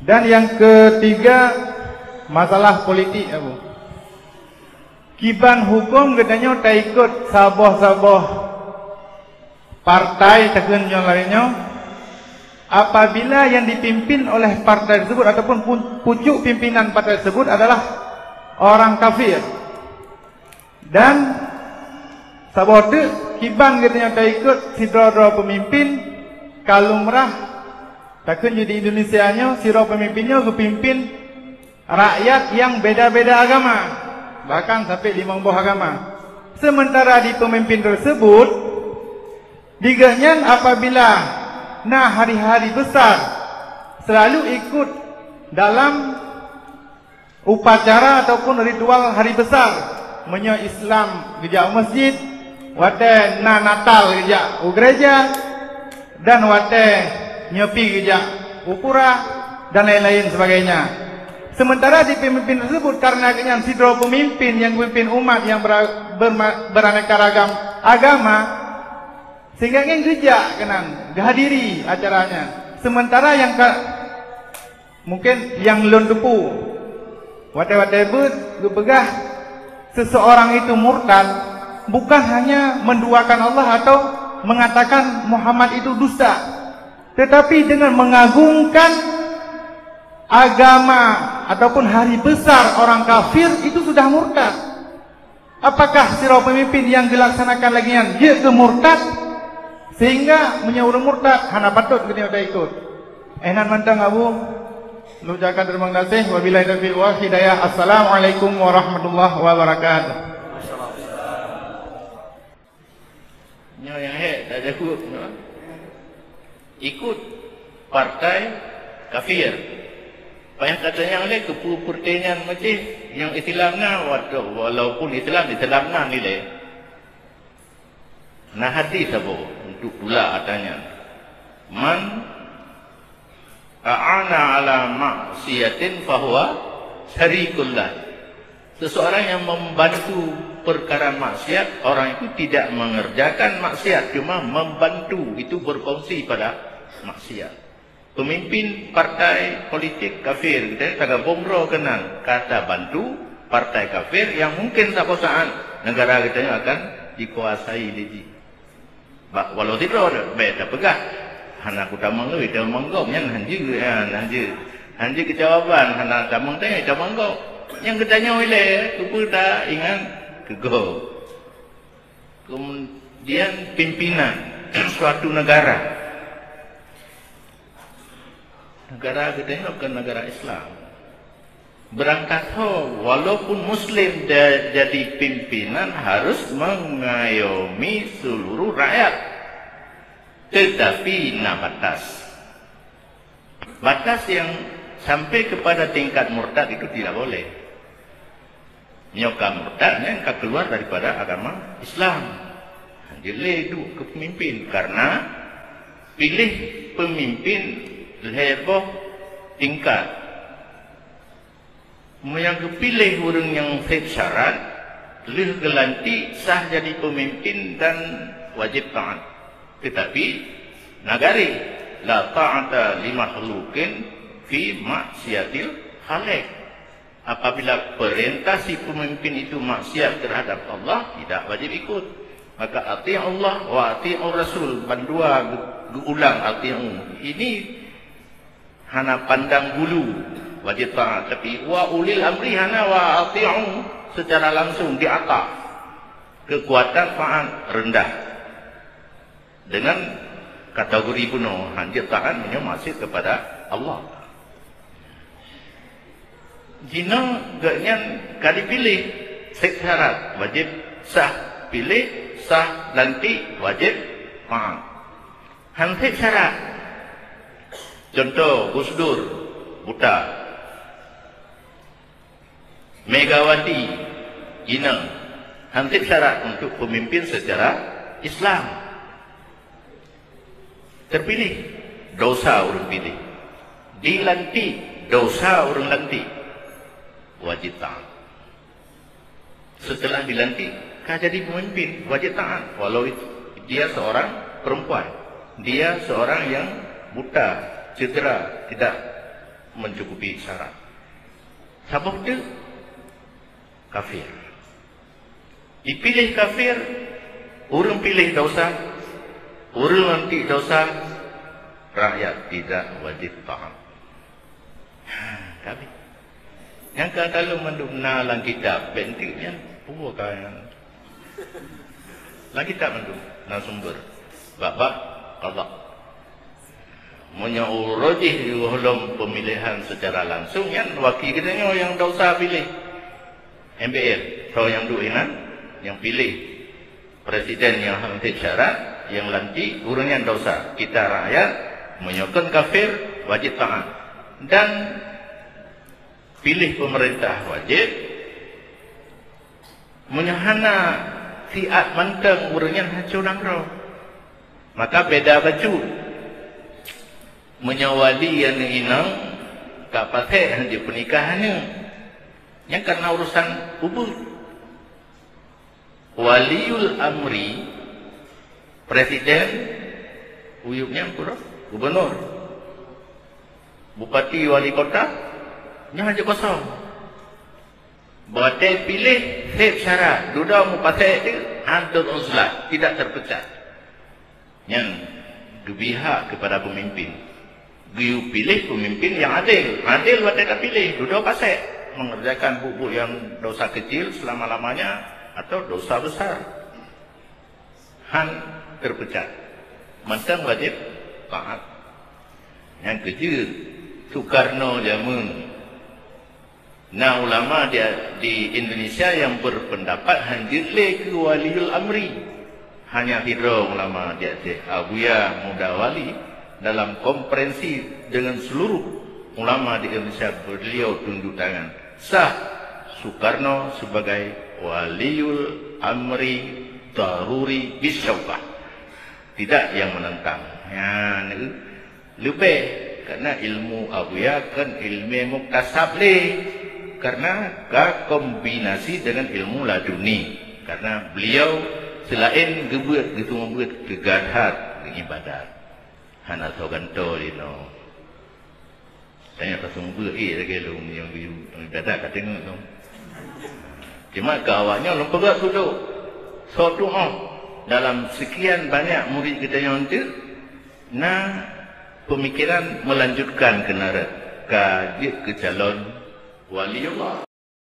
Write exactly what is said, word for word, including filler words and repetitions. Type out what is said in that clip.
Dan nyang ketiga, masalah politik, Abu. Kiban huköm geutanyoe taikot saboh-saboh partai takheun nyoe lagée nyoe, apabila yang dipimpin oleh partai tersebut ataupun pu-, pucuk pimpinan partai tersebut adalah orang kafir. Dan saboh teuk kiban geutanyoe taikot sidroe-droe peumimpin, ka lumrah takheun di Indonesia nyoe, sidroe peumimpin nyoe geupimpin rakyat nyang beda-beda agama, bahkan sampai limong boh agama. Sementara di peumimpin tersebut, di geuhnyan apabila na hari-hari besar, selalu ikut dalam upacara ataupun ritual hari besar. Meunyoe Islam geujak u masjid, watée na Natal geujak u gereja, dan watée nyoe pi geujak u pura, dan lain-lain sebagainya. Sementara di pemimpin tersebut, karena geuhnyan sidroe pemimpin nyang memimpin umat nyang bera-, berma-, beraneka ragam agama, sehingga nyan geujak keunan, geuhadiri acaranya. Sementara nyang ka, mungkin nyang lôn teupeu, watée-watée beuet geupeugah seseorang itu murtad, bukan hanya menduakan Allah atau mengatakan Muhammad itu dusta, tetapi dengan mengagungkan agama ataupun hari besar orang kafir, itu sudah murtad. Apakah sidroe peumimpin nyang geulaksanakan lagée nyan jeuet keu murtad, sehingga meunyoe ureuëng murtad hana patôt geutanyoe taikot? Eh, nyan mantong, Abu. Lôn ucapkan terima kasih. Wabillahi taufiq wal hidayah. Assalamualaikum warahmatullahi wabarakatuh. Nyoe nyang hék tajaweueb nyoe. Ikut partai kafir. Payah gata nyang lé keupeue peurtanyaan macam nyang Islam na, wa-, walaupun Islam, Islam na nilai. Na hadis saboh untuk tulak ata nyan. Man a'ana ala maksiatin fahuwa syarikul lah. Seseorang yang membantu perkara maksiat, orang itu tidak mengerjakan maksiat, cuma membantu, itu berkongsi pada maksiat. Pemimpin partai politik kafir, kita tagabong droe keunan, ka tabantu partai kafir yang mungkin saboh saat negara kita akan dikuasai lé jih. Bak walau sidroe bèk tapeugah, hana kutamong lé, tamong gob nyan hanjeuet, nyan hanjeuet. Hanjeuet keujawaban, hana tamong teuh tamong gob. Nyang geutanyoe ilèe, keupeue ta ingat keu gob. Kemudian pimpinan suatu negara. Negara geutanyoe bukan negara Islam. Beurangkat ho, walaupun muslim da-, jadi pimpinan harus mengayomi seluruh rakyat. Tetapi na batas. Batas yang sampai kepada tingkat murtad itu tidak boleh. Nyoe ka murtad, nyan ka keluar daripada agama Islam. Hanjeuet lé duek keu pemimpin, karena piléh pemimpin lhèe boh tingkat. Meunyoe geupiléh ureuëng nyang sép syarat, lheueh geulantik sah jadi pemimpin dan wajib taat. Tetapi, na garéh, la ta'ata li makhluqin fi maksiatil khaliq. Apabila perintah si pemimpin itu maksiat terhadap Allah, tidak wajib ikut. Maka ati'ullah wa ati'ur rasul, bandua geu-, geuulang ati'u. Ini hana pandang bulu, wajib taat. Tapi wa ulil amri hana wa ati'u secara langsung di atas. Kekuatan taat rendah. Dengan kategori bunoe, hanjeuet taat meunyoe maksiat kepada Allah. Jinoe geuhnyan ka dipiléh sép syarat, wajib sah piléh, sah lantik, wajib taat. Han sép syarat. Contoh, Gus Dur, buta. Megawati, inong, han sép syarat untuk pemimpin secara Islam. Terpilih, dosa ureuëng piléh. Dilantik, dosa ureuëng lantik. Wajib taat. Setelah dilantik, ka jadi pemimpin, wajib taat. Walau itu, dia seorang perempuan. Dia seorang yang buta, cedera, tidak mencukupi syarat. Saboh teuk kafir. Dipiléh kafir, ureuëng piléh desya, ureuëng lantik desya, rakyat tidak wajib taat. Ha, tapi nyang ka taleueng mandum na lam kitab, bék enteuk nyan, peue ka nyan. Lam kitab mandum na sumber. Bab-bab qadha. Meunyoe uroe jih di gohlom pemilihan secara langsung, nyan waki geutanyoe nyang desya piléh. M P R, soe nyang duek inan, nyang piléh presiden nyang han syarat, nyang lantik, ureuëng nyan desya. Kita rakyat, meunyoe kon kafir, wajib taat. Dan piléh pemerintah wajib, meunyoe hana siat mantong ureuëng nyan hanco nanggroe. Maka beda bacut. Meunyoe wali aneuk inong ka pasék han jeuet peunikah aneuk, nyan karena urusan ubeut. Waliul amri, presiden, uyueb nyan peue, gubernur, bupati, wali kota, nyan han jeuet kosong. Watée piléh, seb syarat, dudoe mupasék teuk, antum uzlah, tidak terpecat. Nyan geubri hak kepada pemimpin. Geuyue piléh pemimpin yang adil. Adil watée tapiléh, dudoe pasék, mengerjakan buet-buet yang dosa kecil selama-lamanya atau dosa besar. Han terpecat. Mantong wajib taat. Nyang keujeuet, Soekarno jameun na ulama di, di Indonesia yang berpendapat han jeuet lé keu waliul amri. Hanya sidroe ulama di Aceh, Abuya Muda Wali, dalam konferensi dengan seluruh ulama di Indonesia, beliau tunjuk tangan sah Soekarno sebagai waliul amri daruri bisyauka. Tidak yang menentang. Ya, leubeh, karena ilmu Abuya kan ilmu muktasab lé, karena ka kombinasi dengan ilmu laduni. Karena beliau selain geubeuet, geuseumeubeuet, geugadhat, geuibadat. Hana soe gantoe linoe. Tanya pasang beuet, eh, lagée lôn nyang geuibadat ka teungoh tu. Cuma keu awaknyoe lôn peugah dulu. Soe tuoh dalam sekian banyak murid geutanyoe tu na pemikiran melanjutkan keunarat ka jeuet keu calon waliullah.